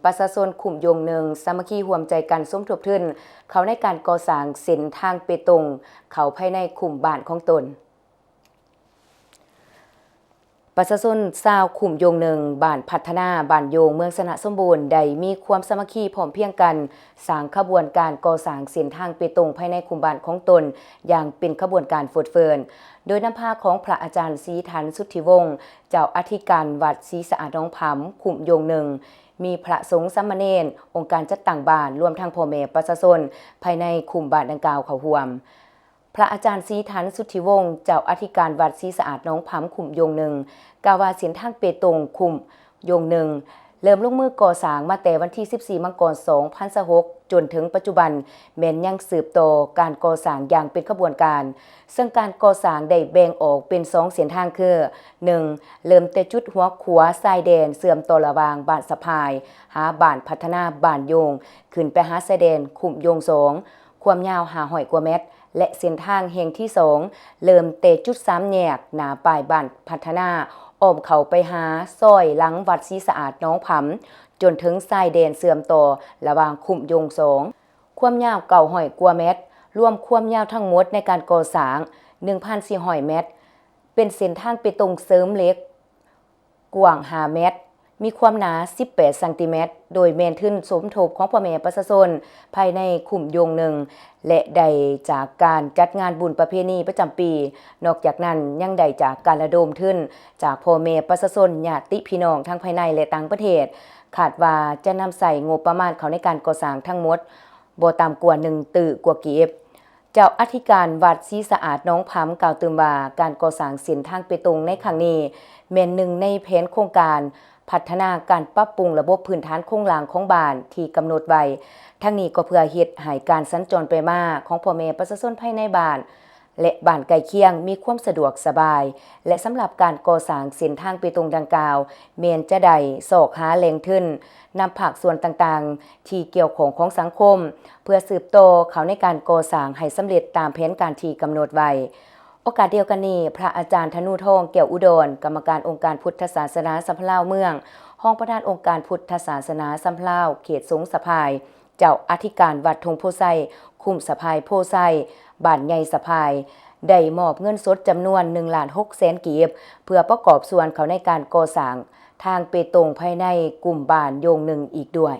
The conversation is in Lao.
ປະຊາຊົນຂຸມຢົງໜຶ່ງ ສາມັກຄີຮ່ວມໃຈກັນສົມທົບທຶນ ເຂົ້າໃນການກໍ່ສ້າງເສັ້ນທາງເປຕົງ ເຂົ້າພາຍໃນຂຸມບ້ານຂອງຕົນ. ປະຊາຊົນຊາວຂຸມຢົງໜຶ່ງ ບ້ານພັດທະນາ ບ້ານໂຢງ ເມືອງຊະນະສົມບູນ ໄດ້ມີຄວາມສາມັກຄີພ້ອມພຽງກັນ ສ້າງຂະບວນການກໍ່ສ້າງເສັ້ນທາງເປຕົງພາຍໃນຂຸມບ້ານຂອງຕົນ ຢ່າງເປັນຂະບວນການຟົດເຟີນ ໂດຍນຳພາຂອງພະອາຈານ ສີທັນ ສຸດທິວົງ ເຈົ້າອະທິການວັດສີສະອາດໜອງຜຳ ຂຸມຢົງໜຶ່ງ, ມີພະສົງສາມະເນນ, ອົງການຈັດຕັ້ງບ້ານ, ລວມທັງພໍ່ແມ່ປະຊາຊົນພາຍໃນຂຸມບ້ານດັ່ງກ່າວເຂົ້າຮ່ວມ. ພະອາຈານ ສີທັນ ສຸດທິວົງ ເຈົ້າອະທິການວັດສີສະອາດໜອງຜຳ ຂຸມຢົງໜຶ່ງ ກ່າວວ່າເສັ້ນທາງເປຕົງຂຸມຢົງໜຶ່ງ ເລີ່ມລົງມືກໍ່ສ້າງມາແຕ່ວັນທີສິບສີ່ ມັງກອນ ສອງພັນຊາວຫົກ ຈົນເຖິງປັດຈຸບັນ ແມ່ນຍັງສືບຕໍ່ການກໍ່ສ້າງຢ່າງເປັນຂະບວນການ, ເຊິ່ງການກໍ່ສ້າງໄດ້ແບ່ງອອກເປັນສອງເສັ້ນທາງຄື ໜຶ່ງ ເລີ່ມແຕ່ຈຸດຫົວຂົວຊາຍແດນເຊື່ອມຕໍ່ລະຫວ່າງບ້ານສະພາຍ ຫາບ້ານພັດທະນາ ບ້ານໂຢງ ຂຶ້ນໄປຫາຊາຍແດນຂຸມຢົງສອງ ຄວາມຍາວຫ້າຮ້ອຍກວ່າແມັດ ແລະ ເສັ້ນທາງແຫ່ງທີສອງ ເລີ່ມແຕ່ຈຸດສາມແຍກໜ້າປ້າຍບ້ານພັດທະນາ ອ້ອມເຂົ້າໄປຫາຊອຍຫຼັງວັດສີສະອາດໜອງຜຳ ຈົນເຖິງຊາຍແດນເຊື່ອມຕໍ່ລະຫວ່າງຂຸມຢົງສອງ ຄວາມຍາວເກົ້າຮ້ອຍກວ່າແມັດ, ລວມຄວາມຍາວທັງໝົດໃນການກໍ່ສ້າງ ໜຶ່ງພັນສີ່ຮ້ອຍແມັດ, ເປັນເສັ້ນທາງເປຕົງເສີມເຫຼັກ ກວ້າງຫ້າແມັດ, ມີຄວາມໜາສິບແປດຊັງຕີແມັດ, ໂດຍແມ່ນທຶນສົມທົບຂອງພໍ່ແມ່ປະຊາຊົນພາຍໃນຂຸມຢົງໜຶ່ງ ແລະ ໄດ້ຈາກການຈັດງານບຸນປະເພນີປະຈຳປີ. ນອກຈາກນັ້ນຍັງໄດ້ຈາກການລະດົມທຶນຈາກພໍ່ແມ່ປະຊາຊົນ, ຍາດຕິພີ່ນ້ອງທັງພາຍໃນ ແລະ ຕ່າງປະເທດ. ຄາດວ່າຈະນຳໃຊ້ງົບປະມານເຂົ້າໃນການກໍ່ສ້າງທັງໝົດ ບໍ່ຕ່ຳກວ່າໜຶ່ງຕື້ກວ່າກີບ. ເຈົ້າອະທິການວັດສີສະອາດໜອງຜຳ ກ່າວຕື່ມວ່າ ການກໍ່ສ້າງເສັ້ນທາງເປຕົງໃນຄັ້ງນີ້ ແມ່ນໜຶ່ງໃນແຜນໂຄງການພັດທະນາການປັບປຸງລະບົບພື້ນຖານໂຄງລ່າງຂອງບ້ານທີ່ກຳນົດໄວ້, ທັງນີ້ກໍເພື່ອເຮັດໃຫ້ການສັນຈອນໄປມາຂອງພໍ່ແມ່ປະຊາຊົນພາຍໃນບ້ານ ແລະ ບ້ານໃກ້ຄຽງມີຄວາມສະດວກສະບາຍ ແລະ ສຳລັບການກໍ່ສ້າງເສັ້ນທາງເປຕົງດັ່ງກ່າວ ແມ່ນຈະໄດ້ຊອກຫາແຫຼ່ງທຶນນຳພາກສ່ວນຕ່າງໆທີ່ກ່ຽວຂ້ອງຂອງສັງຄົມ ເພື່ອສືບຕໍ່ເຂົ້າໃນການກໍ່ສ້າງໃຫ້ສຳເລັດຕາມແຜນການທີ່ກຳນົດໄວ້. ໂອກາດດຽວກັນນີ້, ພະອາຈານ ທະນູທອງ ແກ້ວອຸດອນ, ກຳມະການອົງການພຸດທະສາສະໜາສຳພັນລາວເມືອງ, ຮອງປະທານອົງການພຸດທະສາສະໜາສຳພັນລາວເຂດສົງສະພາຍ, ເຈົ້າອະທິການວັດທົ່ງໂພໄຊ, ຄຸ້ມສະພາຍໂພໄຊ, ບ້ານໃຫຍ່ສະພາຍ, ໄດ້ມອບເງິນສົດຈຳນວນໜຶ່ງລ້ານຫົກແສນກີບ ເພື່ອປະກອບສ່ວນເຂົ້າໃນການກໍ່ສ້າງທາງເປຕົງພາຍໃນກຸ່ມບ້ານໂຢງໜຶ່ງອີກດ້ວຍ.